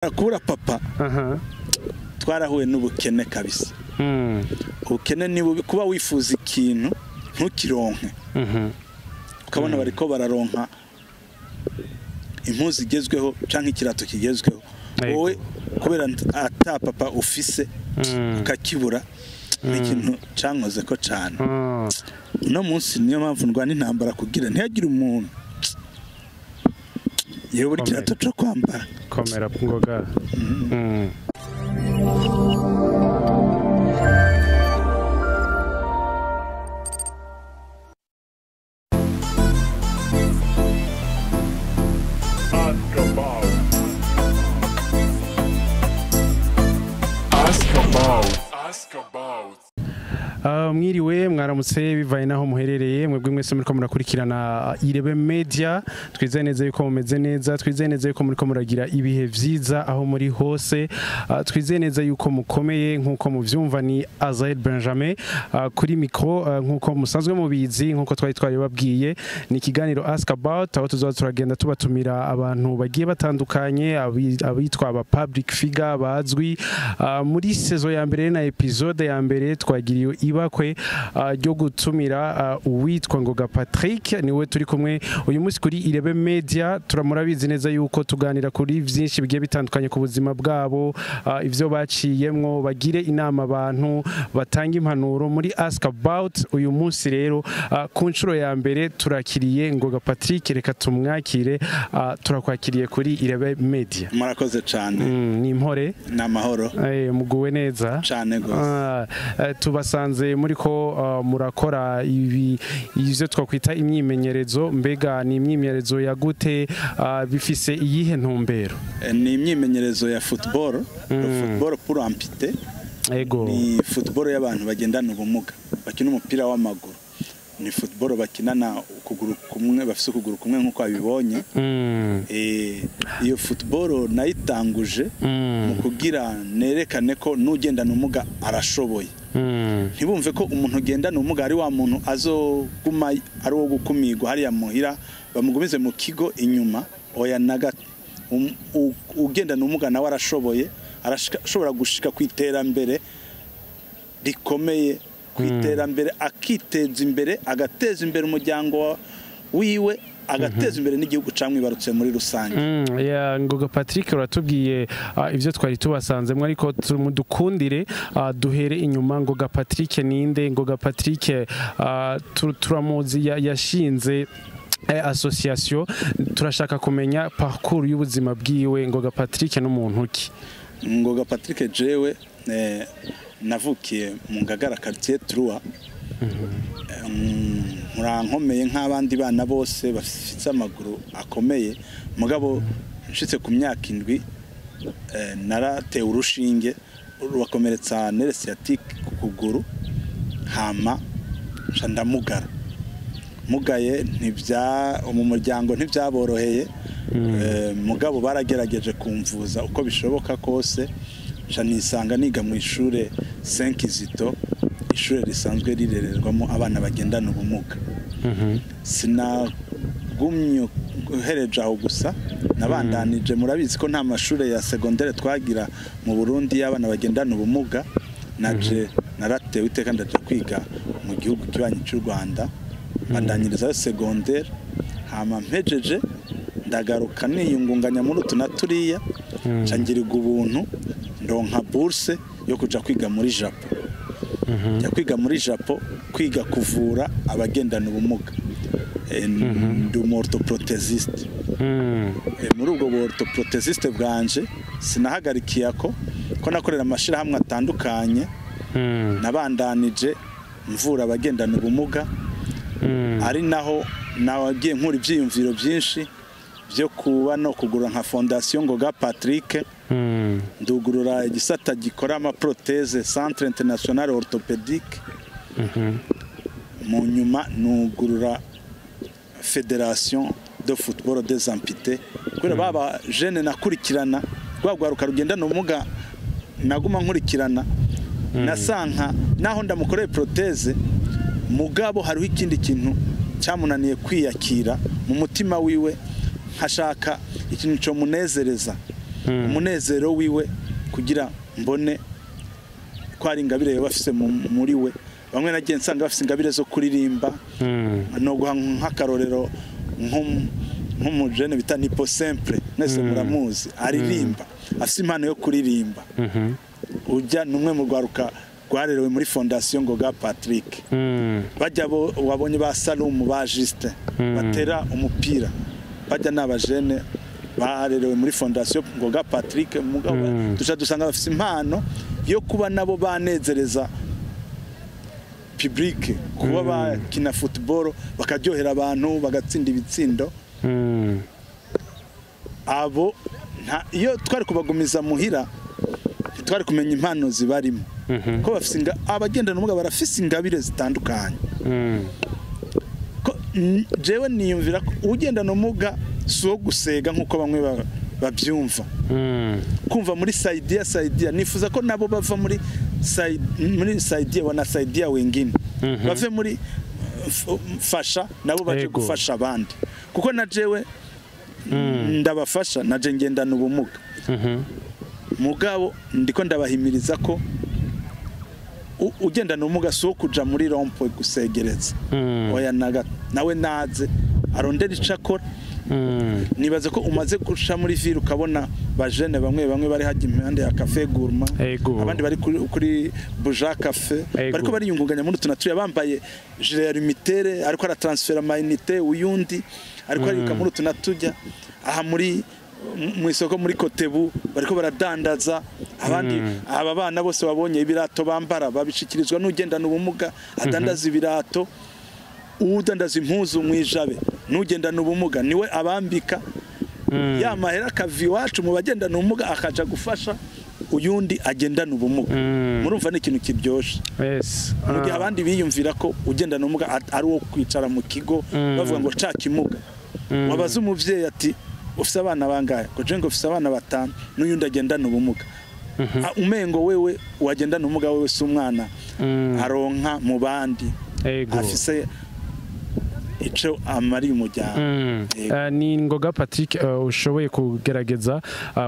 Kubura papa twarahuye n'ubukene kabisa. Ubukene ni bubi, kuba wifuza ikintu ntukironke, ukabona bariko bararonka impuzu igezweho canke ikirato kigezweho, wowe kubera ata papa ufise ukakibura. Ni ikintu cankoze ko cane. Uno munsi niyo mpamvu ndwana intambara kugira ntihagire umuntu yewe buri kirato co kwambara. Komera, Ngoga. Ask about. Ask about. Ask about. Mwiriwe, mwaramutse, bivaye naho muherereye mwebwe mwese muriko murakurikirana Irebe Media. Twizeye neza yuko mumeze neza, twizeye neza yuko muriko muragira ibihe vyiza aho muri hose. Twizeye neza yuko mukomeye. Nkuko muvyumva, ni Azael Benjamin kuri micro. Nkuko musanzwe mubizi, nkuko twari babwiye, ni ikiganiro Ask About, aho tuzoba turagenda tubatumira abantu bagiye batandukanye, abitwa aba public figure bazwi. Muri saison ya mbere na episode ya mbere twagiriye ibakwe ryo gutumira uwitwa Ngoga Patrick, niwe turi kumwe uyu munsi kuri Irebe Media. Turamurabizi neza yuko tuganira kuri vyinshi bigiye bitandukanye ku buzima bwabo, ivyo baciyemwo, bagire inama abantu, batanga impanuro muri Ask About. Uyu munsi rero, ku nshuro ya mbere, turakiriye Ngoga Patrick. Reka tumwakire. Turakwakiriye kuri Irebe Media. Murakoze cane. Ni impore? Ni amahoro. Muguwe neza? Cane gose. Tubasanze muri ko murakora ibi ivyo twakwita imyimenyerezo. Mbega ni imyimenyerezo ya gute? Bifise iyihe ntumbero? Ni imyimenyerezo ya football, football pour amputé. Ni football y'abantu bagendana ubumuga, bakina umupira w'amaguru. Ni football bakinana ukuguru kumwe, bafise ukuguru kumwe nk'uko babibonye. Iyo football nayitanguje mu kugira nerekane ko n'ugendana ubumuga arashoboye. Ntibumve ko umuntu ugendana ubumuga ari wa muntu azoguma ari uwo gukumirwa hariya muhira, bamugumize mu kigo inyuma. Oya, na gato. Ugendana ubumuga nawe arashoboye, arashobora gushika ku iterambere rikomeye, ku iterambere akiteza imbere, agateza imbere umuryango wiwe, agateza imbere n'igihugu camwibarutse muri rusange. Ya, Ngoga Patrick, uratubwiye ivyo twari tubasanzemwo, ariko mudukundire duhere inyuma. Ngoga Patrick ninde? Ngoga Patrick turamuzi yashinze association. Turashaka kumenya parcours y'ubuzima bwiwe. Ngoga Patrick n'umuntu ki? Ngoga Patrick, jewe navukiye mu Ngagara, quartier 3. Nkomeye nk'abandi bana bose bafite amaguru akomeye, mugabo nshitse ku myaka 7 naratewe urushinge rubakomeretsa nerf sciatique ku kuguru, hama nca ndamugara. Mugaye ntibya mu muryango ntibyaboroheye, mugabo baragerageje kumvuza uko bishoboka kose, nca nisanga niga mu ishure Saint Kizito, ishure risanzwe rirererwamo abana bagendana ubumuga. Sinagumye uhereje aho gusa, nabandanije. Murabizi ko nta mashure ya secondaire twagira mu Burundi y'abana bagendana ubumuga. Naje naratewe iteka, ndaja kwiga mu gihugu kibanyi cy'u Rwanda, bandanyirizayo secondaire, hama mpejeje ndagaruka niyungunganya muri utu na turiya, nca ngirirwa ubuntu, ndonka bourse yo kuja kwiga muri Japon. Njya kwiga muri Japon, kwiga kuvura abagendana ubumuga. Ndi umu orthoprothésiste. Muri ubwo orthoprothésiste bwanje sinahagarikiye ako, ko nakorera amashirahamwe atandukanye. Nabandanije mvura abagendana ubumuga, ari naho nagiye nkura ivyiyumviro byinshi byo kuba no kugura nka Fondation Ngoga Patrick. Ndugurura igisata gikora ama prothèse, Centre International Orthopédique. Mu nyuma nugurura Fédération de football des amputés, kubera baba jeunes nakurikirana, rwagwaruka rugendana ubumuga naguma nkurikirana, nasanka naho ndamukoreye prothèse, mugabo hariho ikindi kintu cyamunaniye kwiyakira mu mutima wiwe, nkashaka ikintu cyo munezereza. Umunezero wiwe kugira mbone ko ari ingabire yoba afise muri we. Bamwe nagiye nsanga bafise ingabire zo kuririmba. No guha nk'akarorero nk'umujene bita Nipo Simple, mwese muramuzi, aririmba, afise impano yo kuririmba. Ujya numwe mu rwaruka rwarerewe muri Fondation Ngoga Patrick. Bajya bo wabonye ba Salomu, ba Justin batera umupira, bajya n'abajene barerewe muri Fondation Ngoga Patrick. Mugabo duca dusanga bafise impano yo kuba nabo banezereza public, kuba bakina football bakaryohera abantu, bagatsinda ibitsindo. Abo iyo twari kubagumiza muhira, twari kumenya impano zibarimo, ko bafise abagendana ubumuga barafise ingabire zitandukanye. Ko jewe niyumvira ko ugendana ubumuga si uwo gusega nk'uko bamwe babyumva. Kumva muri saidia saidia, nifuza ko nabo bava muri saidia wanasaidia wengine, bave muri fasha nabo baje gufasha abandi, kuko na jewe ndabafasha, naje ngendana ubumuga. Mugabo ndiko ndabahimiriza ko ugendana ubumuga si uwo kuja muri rond-point gusegereza. Oya, naga nawe naze arondera ico akora. Nibaza ko umaze guca muri ville ukabona bajene bamwe bamwe bari hajya impande ya Café Gourmand, abandi bari kuri Buja Café, bariko bariyungunganya muri utu turiya, bambaye gilet ya Lumitel, ariko aratransfera ama-unités, uyundi ariko ariruka muri utu tujya aha muri mu isoko muri Kotebu, bariko baradandaza. Abandi aba bana bose babonye ibirato bambara babishikirizwa n'ugendana ubumuga adandaza ibirato, udandaza impuzu mu Ijabe n'ugendana ubumuga niwe abambika. Ya mahera akava iwacu mu bagendana ubumuga akaja gufasha uyundi agendana ubumuga. Murumva ni ikintu kiryoshe mu gihe abandi biyumvira ko ugendana ubumuga ari uwo kwicara mu kigo, bavuga ngo ca kimuga. Wabaza umuvyeyi ati: "Ufise abana bangahe?" Ngo: "Je ngo ufise abana batanu n'uyundi agendana ubumuga." Ah, umengo wewe wagendana ubumuga wewe si umwana aronka mu bandi afise ico amariye umuryango. Yego. Ni Ngoga Patrick, ushoboye kugerageza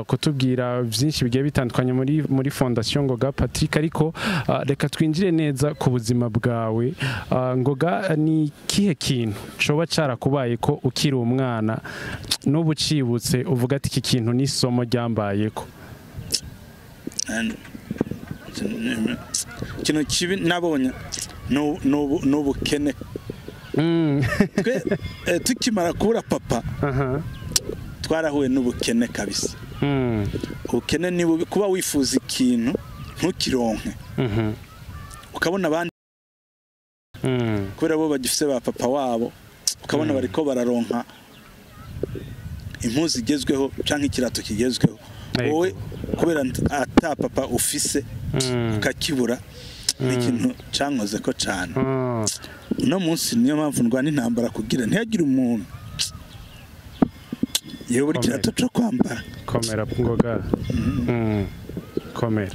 kutubwira byinshi bigiye bitandukanye muri Fondation Ngoga Patrick, ariko reka twinjire neza ku buzima bwawe. Ngoga, ni kihe kintu coba carakubaye ko ukiri umwana n'ubu ucibutse uvuga ati: "Iki kintu ni isomo ryambayeko"? Ikintu kibi nabonye ni ubukene. Twe tukimara kubura papa, twarahuye n'ubukene kabisa. Ubukene ni bubi, kuba wifuza ikintu ntukironke, ukabona abandi kubera bo bagifise ba papa wabo, ukabona bariko bararonka impuzu igezweho canke ikirato kigezweho, wowe kubera ata papa ufise ukakibura. Ni ikintu cankoze ko cane. Uno munsi niyo mpamvu ndwana intambara kugira ntihagire umuntu yewe buri Komera. kirato co kwambara. Komera Ngoga. Komera,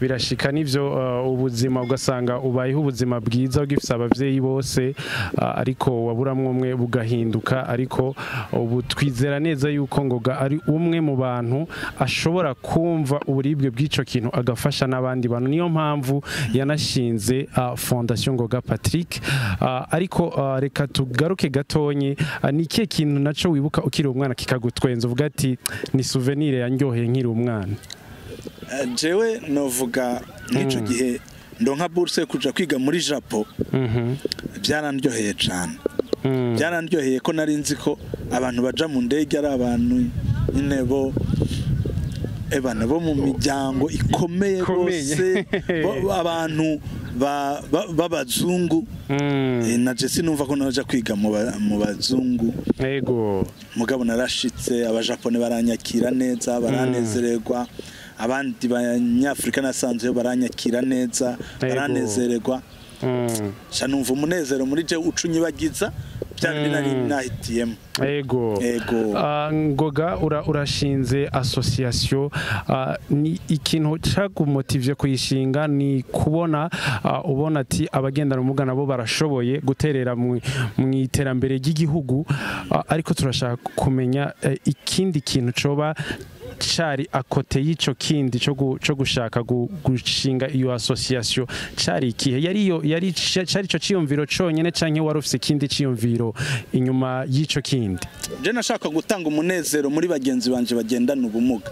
birashika nivyo, ubuzima ugasanga ubayeho ubuzima bwiza ugifise abavyeyi bose, ariko waburamwo umwe bugahinduka. Ariko ubu twizera neza yuko Ngoga ari umwe mu bantu ashobora kumva uburibwe bw'ico kintu agafasha n'abandi bantu. Niyo mpamvu yanashinze Fondation Ngoga Patrick. Ariko reka tugaruke gatonyi. Ni ikihe kintu naco wibuka ukiri umwana kikagutwenza, uvuga ati: "Ni souvenir yanryoheye nkiri umwana"? Jewe novuga nk'ico gihe ndonka bourse yo kuja kwiga muri Japon. Byarandyoheye cane. Byarandyoheye ko nari nzi ko abantu baja mu ndege ari abantu nyine bo ebana bo mu miryango ikomeye Ikomeye. rwose, abantu b'abazungu. Na je sinumva ko naja kwiga mu bazungu. Mugabo narashitse, Abajapone baranyakira neza, baranezererwa. Abandi Banyafurika nasanzeyo baranyakira neza, baranezererwa. Sha numva umunezero muri je uca unyibagiza bya bindi nari nahitiyemo. Ego. Ngoga, urashinze association. Ni ikintu cyagumotivye kuyishinga ni kubona ubona ati abagendana ubumuga nabo barashoboye guterera mu iterambere ry'igihugu, ariko turashaka kumenya ikindi kintu coba cari à côté y'ico kindi co gushaka gushinga iyo association cari ikihe? Yari iyo, yari cari ico ciyumviro conyene, canke wari ufise ikindi ciyumviro inyuma y'ico kindi? Je nashaka gutanga umunezero muri bagenzi banje bagendana ubumuga.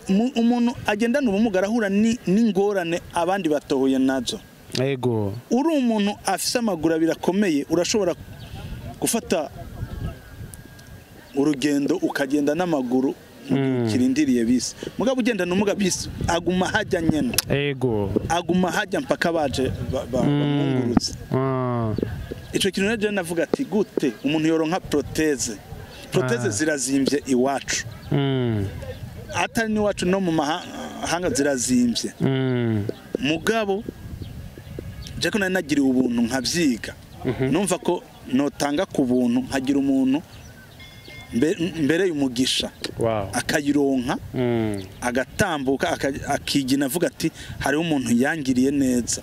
Umuntu agendana ubumuga arahura n'ingorane abandi batohuye nazo. Uri umuntu afise amaguru abiri akomeye, urashobora gufata urugendo ukagenda n'amaguru mu gihe ukirindiriye bisi. Mugabo ugendana ubumuga, bisi aguma hajya nyene, aguma hajya mpaka baje bamwungurutse. Ico kintu rero je navuga ati: gute umuntu yoronka prothèse? Prothèse zirazimvye iwacu, atari n'iwacu, no mu mahanga zirazimvye. Mugabo je ko nari nagiriwe ubuntu nkavyiga, numva ko notanga ku buntu, nkagira umuntu mbere y'umugisha akayironka, agatambuka, akigina avuga ati: hariho umuntu yangiriye neza.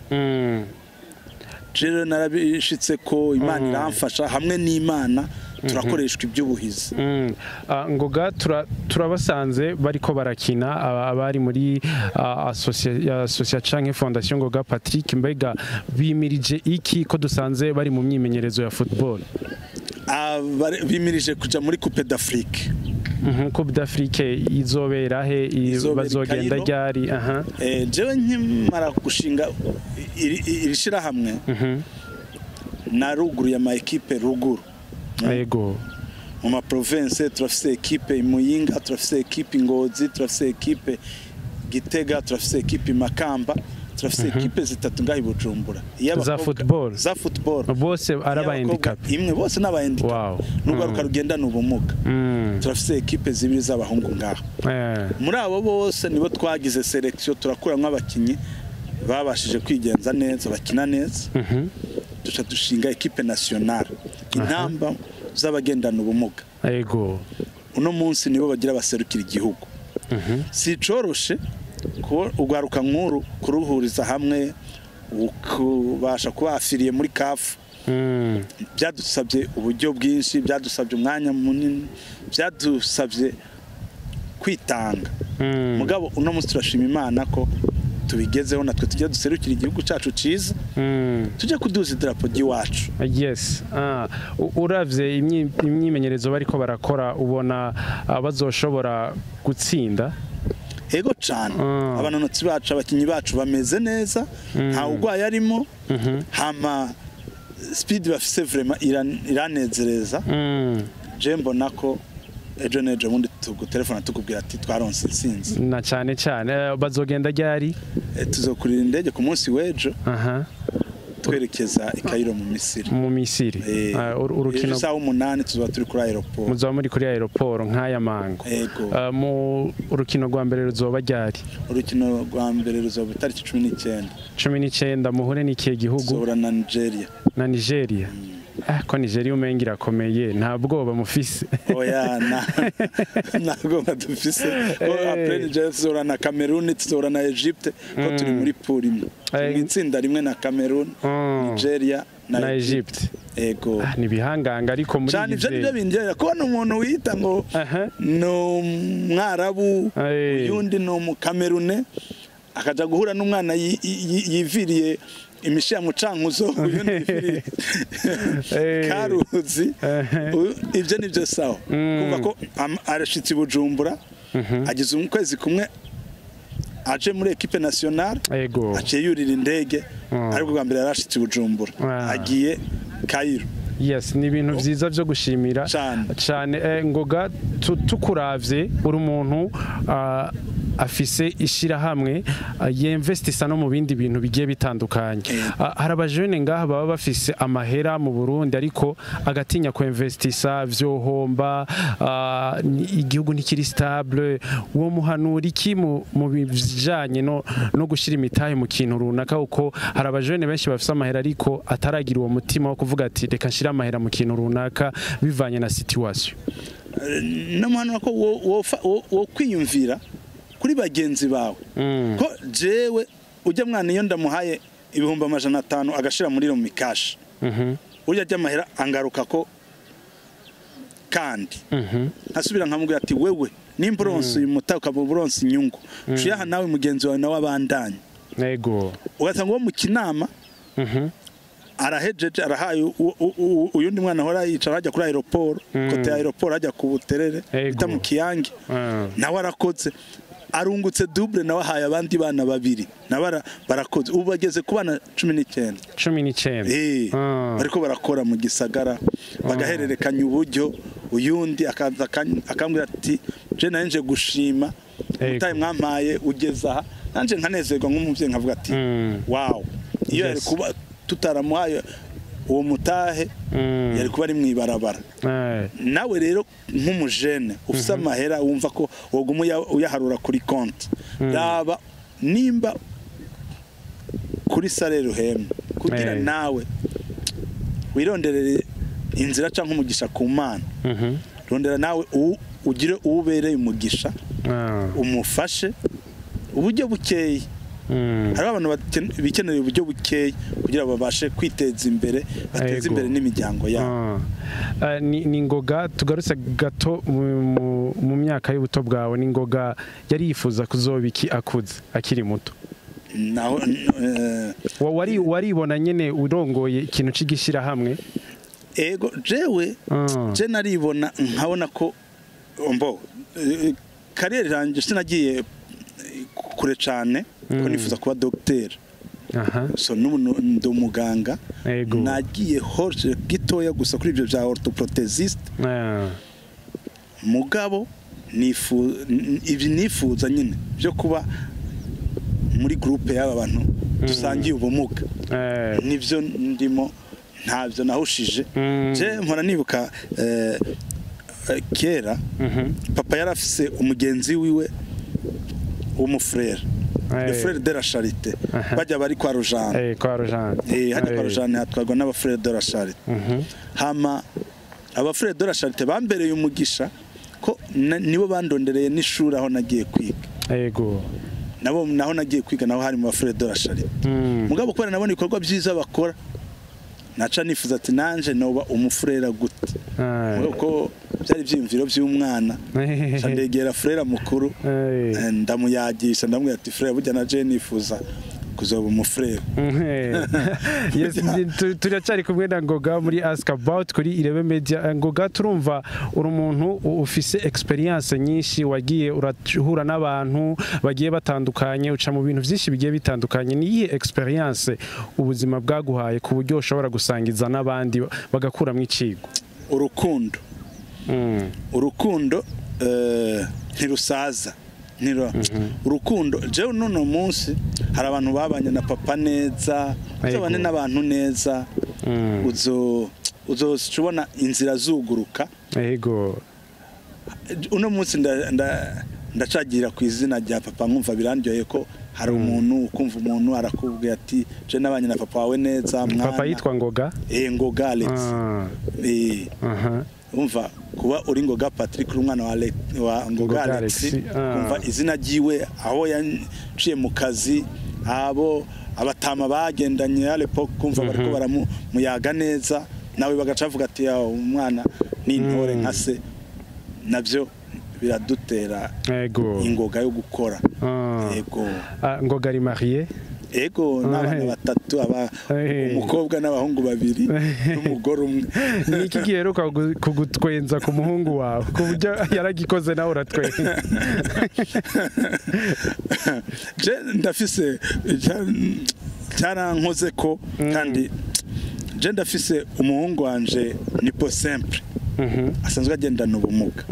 Rero narabishitse ko Imana iramfasha, hamwe n'Imana turakoreshwa iby'ubuhizi. Ngoga turabasanze bariko barakina, abari muri association canke fondation Ngoga Patrick. Mbega bimirije iki, ko dusanze bari mu myimenyerezo ya football? Bimirije kuja muri Coupe d'Afrique. Coupe d'Afrique izobera he? Izobera i Bazogenda Cairo. ryari? Aha. Jewe nkimara gushinga iri shirahamwe, naruguruye ama équipe ruguru mu ma province. Turafise équipe i Muyinga, turafise équipe i Ngozi, turafise équipe Gitega, turafise équipe i Makamba, turafise équipe zitatu ngaho i Bujumbura. Iy'abakobwa- Za football? Za football. Bose ari aba Iy'abakobwa handicap? Imwe, bose n'aba handicap, n'urwaruka rugendana ubumuga. Turafise équipe zibiri z'abahungu ngaho. Muri abo bose nibo twagize sélection, turakuramwo abakinyi babashije kwigenza neza, bakina neza, duca dushinga équipe nationale, Intamba z'abagendana ubumuga. Uno munsi nibo bagira baserukira igihugu. Si coroshe kuba urwaruka nkuru kuruhuriza hamwe, ukubasha kuba affilié muri CAF. Byadusabye uburyo bwinshi, byadusabye umwanya munini, byadusabye kwitanga. Mugabo uno munsi turashima Imana ko tubigezeho, natwe tujya duserukira igihugu cyacu ciza, tujye kuduza idarapo ry'iwacu. Yes. Uravye imyimenyerezo bariko barakora, ubona bazoshobora gutsinda? Ego cane. Abanonotsi bacu, abakinyi bacu bameze neza, nta urwaye arimo. Hama speed bafise vraiment iranezereza. Je mbona ko ejo n'ejo bundi tugutelefona tukubwira ati: twaronse intsinzi. Na cane cane, bazogenda ryari? Tuzokurira indege ku munsi w'ejo, twerekeza i Cairo mu Misiri. Mu Misiri. Urukino Ejo isaha 8 tuzoba turi kuri aéroport. Muzaba muri kuri aéroport nk'aya mango? Ego. Mu urukino rwa mbere ruzoba ryari? Urukino rwa mbere ruzoba itariki 19. 19. Muhure n'ikihe gihugu? Tuzohura na Nigeria. Na Nigeria. Ko Nigeria umenga irakomeye, nta bwoba mufise? Oya, ntabwo badufise ko. Après Nigeria tuzohura na Cameroon, tuzohura na Egypte, ko turi muri poule imwe. Turi mu itsinda rimwe na Cameroon, Nigeria na na Egypte. Ego. Ni bihanganga ariko muri Cyane, ivyo nivyo bindyohera, kubona umuntu wita ngo ni umwarabu, uyundi ni umukamerune, akaja guhura n'umwana yiviriye imishiya mu Cankuzo, uyundi yiviriye Karuzi. Ivyo nivyo sawa, kumva ko arashitse i Bujumbura, agize ukwezi kumwe aje muri équipe nationale, aciye yurira indege, ariko bwa mbere yarashitse i Bujumbura, agiye Cairo. Yes, ni ibintu vyiza vyo gushimira. Cane. Cane. Ngoga, tukuravye uri umuntu afise ishirahamwe, yinvestisa no mu bindi bintu bigiye bitandukanye. Hari abajene ngaha baba bafise amahera mu Burundi, ariko agatinya ku investisa, vyohomba, igihugu ntikiri stable. Uwo muhanura iki mu bijanye no gushira imitahe mu kintu runaka? Uko hari abajene benshi bafise amahera ariko ataragira uwo mutima wo kuvuga ati: reka nshire amahera mu kintu runaka, bivanye na situation. Namuhanura ko wo kwiyumvira kuri bagenzi bawe, ko jewe ujya mwana iyo ndamuhaye 500,000 agashira muri Lumicash, urya ajya amahera angaruka ko, kandi nkasubira nkamubwira ati: wewe Nimba uronse uyu mutahe, ukaba uronse inyungu, uyaha nawe mugenzi wawe, nawe abandanye. Ugasanga uwo mu Kinama arahejeje, arahaye uyundi mwana ahora yicara hajya kuri aéroport, côté ya aéroport, hajya ku Buterere, bita mu Kiyange, nawe arakoze, arungutse double, nawe ahaye abandi bana babiri, nawe barakoze. Ubu bageze ku bana 19. 19. Bariko barakora mu gisagara, bagahererekanya uburyo. Uyundi akaza akambwira ati: "Je nanje gushima, umutahe mwampaye ugeze aha." Nanje nkanezerwa nk'umuvyeyi, nkavuga ati: "Wow, iyo yari kuba tutaramuhaye uwo mutahe, yari kuba ari mw'ibarabara." Nawe rero nk'umujene ufise amahera, wumva ko woguma uyaharura kuri konti, raba nimba kuri salaire uhembwa, kugira nawe wironderere inzira cyangwa umugisha ku Mana. Rondera nawe ugire uwo ubereye umugisha, umufashe uburyo bukeyi. Hariho abantu bikeneye uburyo bukeyi kugira babashe kwiteza imbere, bateze imbere n'imiryango yabo. Ni Ngoga, tugarutse gato mu myaka y'ubuto bwawe, ni Ngoga yari yifuza kuzoba iki akuze, akiri muto? Naho Waribona nyene urongoye ikintu c'igishirahamwe? Ego, jewe je naribona, nkabona ko mbo carrière yanjye sinagiye kure cane, ko nifuza kuba docteur. So n'ubu ndi umuganga. Nagiye hose gitoya gusa kuri ibyo bya orthoprothésiste. Mugabo ibi nifuza nyine byo kuba muri groupe y'aba bantu dusangiye ubumuga, nibyo ndimo, ntabyo nahushije. Je mpora nibuka kera papa yari afise umugenzi wiwe w'umufurere, le frère de la Charité, bajya bari kwa Rujane. Kwa Rujane. Hajya kwa Rujane hatwarwa n'abafrère de la Charité. Hama abafrère de la Charité bambereye umugisha, ko nibo bandondereye n'ishuri aho nagiye kwiga. Nabo naho nagiye kwiga, naho hari mu bafrère de la Charité. Mugabo kubera nabona ibikorwa byiza bakora, naca nifuza ati: "Nanje noba umufurera gute?" Mugabo ko byari ibyiyumviro by'umwana, nca ndegera frère mukuru, ndamuyagisha, ndamubwira ati: "Frère, burya na je nifuza kuzoba umufurera." Yes, turacyari kumwe na Ngoga muri Ask About kuri Irebe Media. Ngoga, turumva uri umuntu ufise experience nyinshi, wagiye urahura n'abantu bagiye batandukanye, uca mu bintu byinshi bigiye bitandukanye. Ni iyihe experience ubuzima bwaguhaye ku buryo ushobora gusangiza n'abandi bagakuramwo icigwa? Urukundo. Urukundo ntirusaza. Urukundo, jewe n'uno munsi hari abantu babanye na papa neza, uzabane n'abantu neza, uzoca ubona inzira zuguruka. Uno munsi ndacagira ku izina rya papa, nkumva birandyoheye ko hari umuntu, ukumva umuntu arakubwiye ati: "Je nabanye na papa wawe neza, mwana." Papa yitwa Ngoga? Ngoga Alex. Umva, kuba uri Ngoga Patrick, uri umwana wa Ngoga Ngoga Alex, Alex, kumva izina ryiwe aho yaciye mu kazi, abo abatama bagendanye à l'époque, kumva bariko baramuyaga neza, nawe bagaca bavuga ati: "Ya, umwana ni intore nka se." Nabyo biradutera ingoga yo gukora. Ego. Ngoga ari marié? Ego, n'abana batatu, aba umukobwa n'abahungu babiri n'umugore umwe. Ni iki giheruka kugutwenza ku muhungu wawe, ku buryo yaragikoze nawe uratwenza? Je ndafise cyarankoze ko, kandi je ndafise umuhungu wanje ni po simple, asanzwe agendana ubumuga.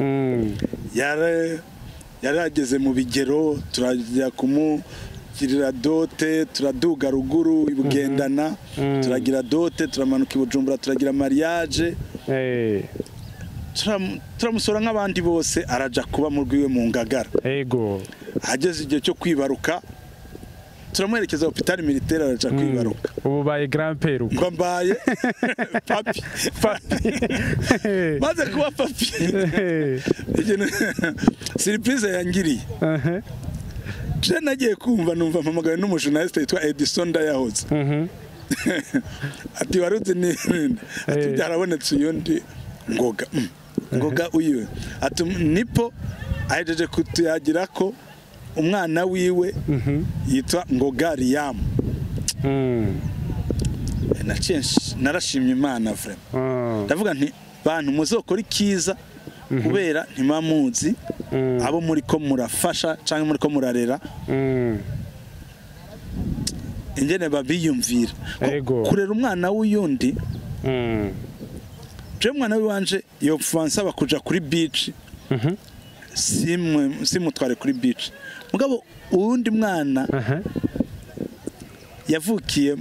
Yarageze mu bigero, turajya kumugirira dot, turaduga ruguru ibugendana, turagira dot, turamanuka i Bujumbura, turagira mariage, turamusora nk'abandi bose, araja kuba mu rwiwe mu Ngagara. Ageze igihe cyo kwibaruka, turamuherekeza hôpital militaire, araja kwibaruka. Ubu baye grand-père uko? Mba mbaye papi. Papi. Maze kuba papi, surprise yangiriye, je nagiye kumva numva mpamagawe n'umujournaliste witwa Edison Ndayahoze, ati: "Waruzi ni?" Ati: "Byarabonetse uyundi Ngoga." Ngoga uyu, ati: "Nipo Ahejeje kutuyagira ko umwana wiwe yitwa Ngoga Riyamu. Narashimye Imana vraiment. Ndavuga nti bantu muzokora ikiza kubera ntimamuzi abo muri ko murafasha canke muri ko murarera ingene babiyumvira. Kurera umwana w'uyundi, je umwana wiwanje yopfa nsaba kuja kuri beach, simutware kuri beach. Mugabo uwundi mwana yavukiye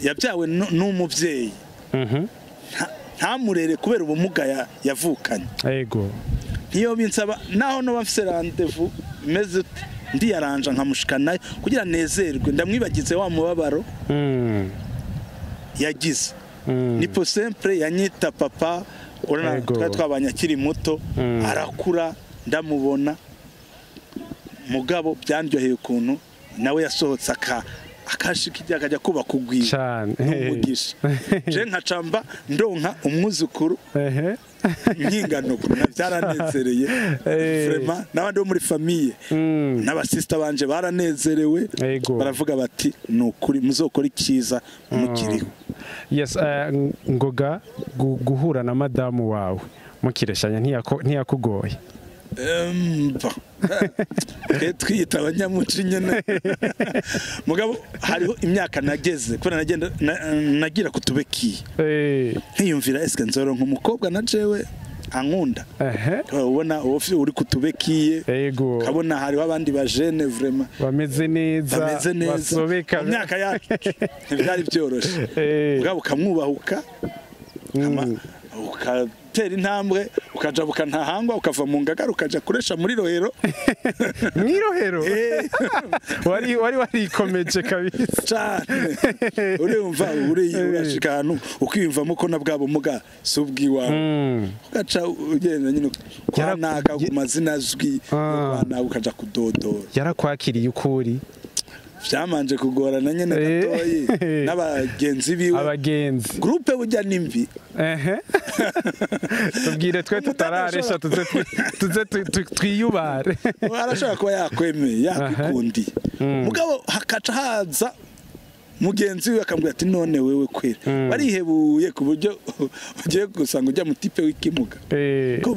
yabyawe n'umuvyeyi ntamurere kubera ubumuga yavukanye. Yego. Ntiyo binsaba naho no bafise rendez-vous meze ndiyaranja nkamushikana kugira nezerwe ndamwibagize wa mubabaro yagize. Ni po sempre yanyita papa, urana twabanye akiri muto arakura ndamubona. Mugabo byandyoheye ukuntu nawe yasohotse akashika ijya akajya kuba kugwira cyane umugisha. Je nkacamba ndonka umwuzukuru nkingano byaranezereye vraiment n'abandi bo muri famille n'abasista banje baranezerewe baravuga bati nukuri muzokora ikiza mukiriho. Yes, Ngoga guhura na madamu wawe mukireshanya ntiyakugoye? Twiyita abanyamuci nyene. Mugabo hariho imyaka nageze kubera nagenda nagira kutubekiye nkiyumvira eske nzoronka umukobwa na jewe ankunda. Ubona uri kutubekiye kabona hariho abandi bajene vraiment bameze neza basobeka. Imyaka yacu ntibyari byoroshe. Mugabo ukamwubahuka ukatera intambwe ukajabuka ntahangwa ukava mu ngagara ukaja kuresha muri Rohero. Mwirohero wari warikomeje kabisa cyane. Urumva urashika ahantu ukiyumvamo ko na bwabo muga si ubwiwawe, ugaca ugenda nyine kwanaka ku mazina azwi kwanaka ukaja kudodora. Yarakwakiriye ukuri? Byamanje kugorana nyene gatoyi n'abagenzi biwe. Abagenzi groupe burya nimbi. Tubwire twe tutararesha tuze twiyubare. Arashaka kuba yakwemeye yakwikundi. Mugabo hakaca haza mugenzi we akambwira ati none wewe kwera barihebuye ku buryo ugiye gusanga ujya mu tipe w'ikimuga. Ko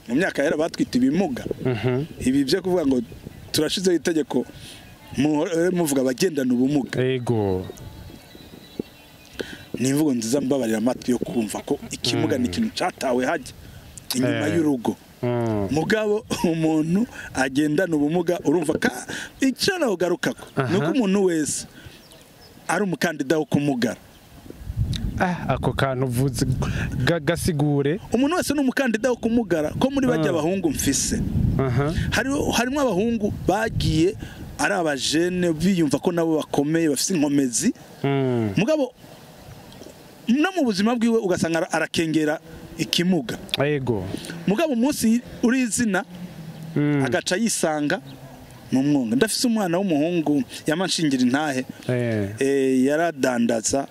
mu myaka yera batwita ibimuga. Ibi byo kuvuga ngo turashizeho itegeko muvuga abagendana ubumuga. Yego. Ni imvugo nziza mbabarira amatwi yo kumva ko ikimuga ni ikintu catawe hajya inyuma y'urugo. Mugabo umuntu agendana ubumuga urumva ka icyo nagarukako nuko umuntu wese ari umukandida wo kumugara. Ako kantu uvuze gasigure. Umuntu wese ni umukandida wo kumugara ko muri bajya abahungu mfise. Harimo abahungu bagiye ari abajene biyumva ko nabo bakomeye bafise inkomezi. Mugabo no mu buzima bwiwe ugasanga arakengera ikimuga. Yego. Mugabo umunsi uri izina agaca yisanga mu mwonga. Ndafise umwana w'umuhungu yamanshingira intahe. Yaradandaza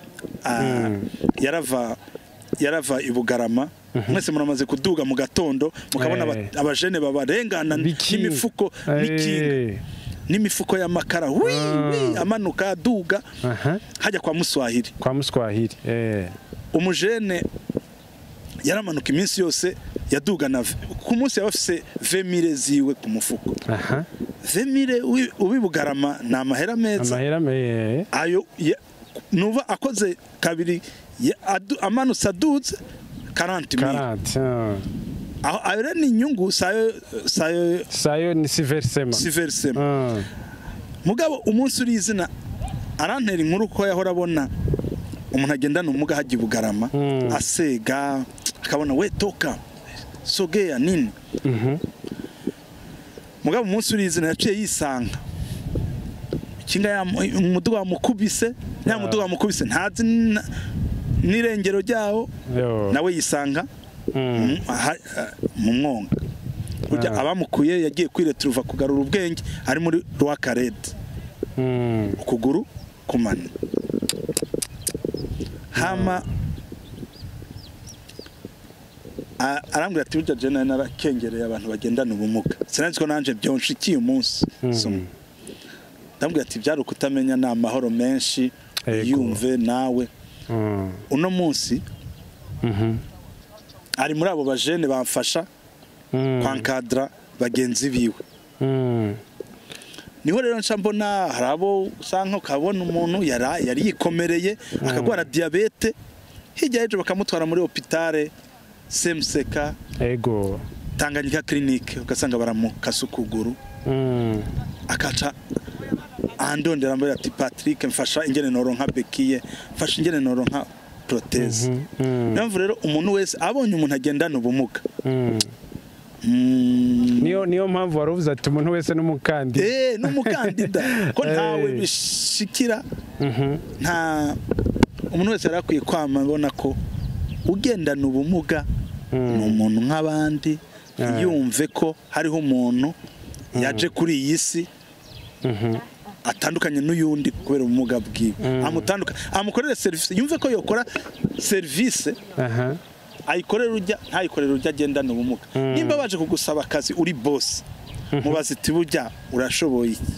yarava ibugarama. Mwese muramaze kuduga mu gatondo mukabona abajene babarengana n'imifuko n'ikinga n'imifuko y'amakara wi amanuka aduga hajya kwa Muswahili. Kwa Muswahili Umujene yaramanuka iminsi yose yaduga na ku munsi yabafise 20000 ziwe ku mufuko. 20000 ubibugarama na amahera meza. Amahera meza ayo nuva akoze kabiri amanutse aduze 40000. Aho ayo ni inyungu sayo ni siversema. Siversema. Mugabo umunsi uri izina arantera inkuru ko yahora abona umuntu agendana ubumuga hajya ibugarama asega akabona we toka sogea nini. Mugabo umunsi uri izina yaciye yisanga ikinga ya umuduga wamukubise nyamuduga wamukubise ntazi n'irengero ryawo nawe yisanga mu mwonga. Burya abamukuye yagiye kwiretruva kugarura ubwenge ari muri Rwakarede. Ukuguru kumana. Hama Arambwira ati burya je nari narakengereye abantu bagendana ubumuga, sinzi ko nanje byonshikiye umunsi. Ndamubwira ati byari ukutamenya, ni amahoro menshi. Yumve nawe uno munsi ari muri abo bajene bamfasha kwankadra bagenzi biwe. Niho rero nca mbona hari abo usanga ukabona umuntu yari yikomereye akagwara diabète, hirya y'ejo bakamutwara muri hôpital Semseka, Tanganyika Clinic, ugasanga baramukasa ukuguru. Akaca andondera mbere ati Patrick, mfasha ingene noronka béquille, mfasha ingene noronka prothèse. Niyo mpamvu rero umuntu wese abonye umuntu agendana ubumuga, Niyo mpamvu wari uvuze ati umuntu wese n'umukandida. N'umukandida ko ntawe bishikira. Nta umuntu wese yari akwiye kwama abona ko ugendana ubumuga ni umuntu nk'abandi, yumve ko hariho umuntu yaje kuri iyi si atandukanye n'uyundi kubera ubumuga bwiwe, amutanduka amukorere serivisi, yumve ko yokora serivisi ayikorera ujya, ntayikorera ujya agendana ubumuga. Nimba baje kugusaba akazi uri boss, mubaze iti burya urashoboye iki?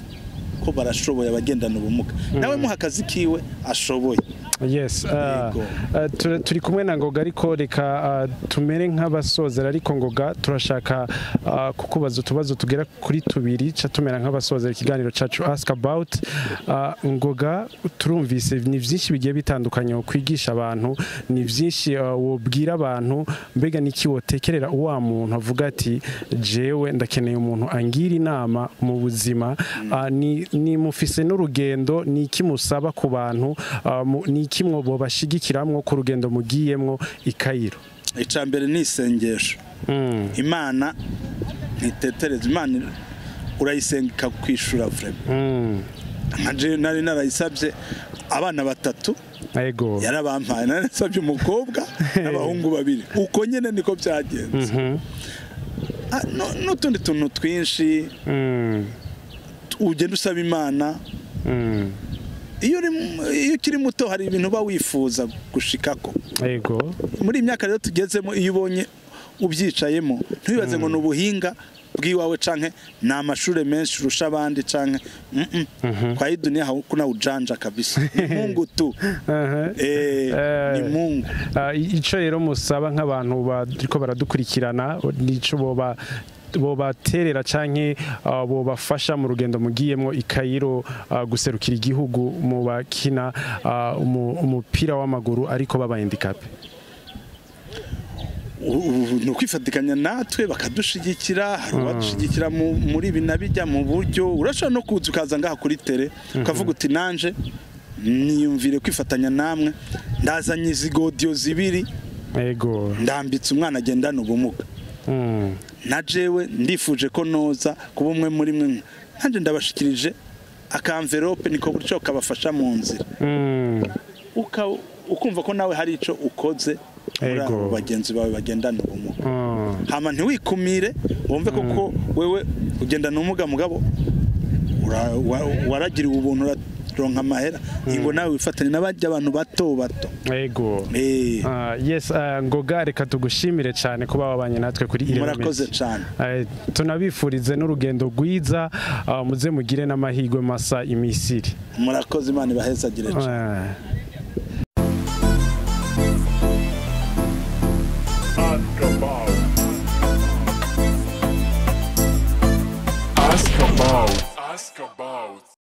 Ko barashoboye abagendana ubumuga, nawe muha akazi kiwe ashoboye. Yes. Yego. Turi kumwe na Ngoga, ariko reka tumere nk'abasozera. Ariko Ngoga, turashaka kukubaza utubazo tugera kuri tubiri, ca tumera nk'abasozera ikiganiro cacu Ask About. Ngoga, turumvise ni vyinshi bigiye bitandukanye kwigisha abantu, ni vyinshi wobwira abantu. Mbega niki wotekerera wa muntu avuga ati jewe ndakeneye umuntu angira inama mu buzima? Ni mufise n'urugendo, ni iki musaba ku bantu? Ni iki mwo bobashigikiramwo ku rugendo mugiyemwo i Cairo? Icya mbere ni isengesho. Imana ntitetereza, Imana urayisenga ikakwishura vraiment. Nka jewe nari narayisabye abana batatu, yarabampaye. Nari nasabye umukobwa n'abahungu babiri, uko nyene niko byagenze. N'utundi tuntu twinshi ugenda usaba Imana. Iyo ukiri muto hari ibintu uba wifuza gushikako. Muri iyi myaka rero tugezemo, iyo ubonye ubyicayemo, ntiwibaze ngo ni ubuhinga bw'iwawe canke ni amashure menshi urusha abandi canke Kwa hii dunia hakuna ujanja kabisa, ni Mungu tu. Ni Mungu. Ico rero musaba nk'abantu bariko baradukurikirana, nico boba bobaterera canke bobafasha mu rugendo mugiyemwo i Cairo guserukira igihugu mu bakina umupira w'amaguru ariko baba handicapé? Ubu ni ukwifatikanya natwe bakadushigikira. Hari uwadushigikira muri ibi na bijya mu buryo. Urashobora no kuza ukaza ngaha kuri terrain ukavuga uti nanje niyumvire kwifatanya namwe, ndazanye izi godiyo zibiri, ndambitse umwana agendana ubumuga, na jewe ndifuje ko noza kuba umwe muri mwe, nanjye ndabashikirije aka enveloppe, niko buryo kabafasha mu nzira. Ukumva ko nawe hari ico ukoze muri abo bagenzi bawe bagendana ubumuga. Hama ntiwikumire, wumve koko wewe ugendana ubumuga, mugabo waragiriwe ubuntu uraronka amahera, ingo nawe wifatanye n'abajya abantu bato bato. Yes, Ngoga, reka tugushimire cyane kuba wabanye natwe kuri Irebe Murakoze Media. cane. Tunabifurize n'urugendo rwiza, muze mugire n'amahirwe masa imisiri. Murakoze, Imana ibahezagire cane. Ask about. Ask about. Ask about.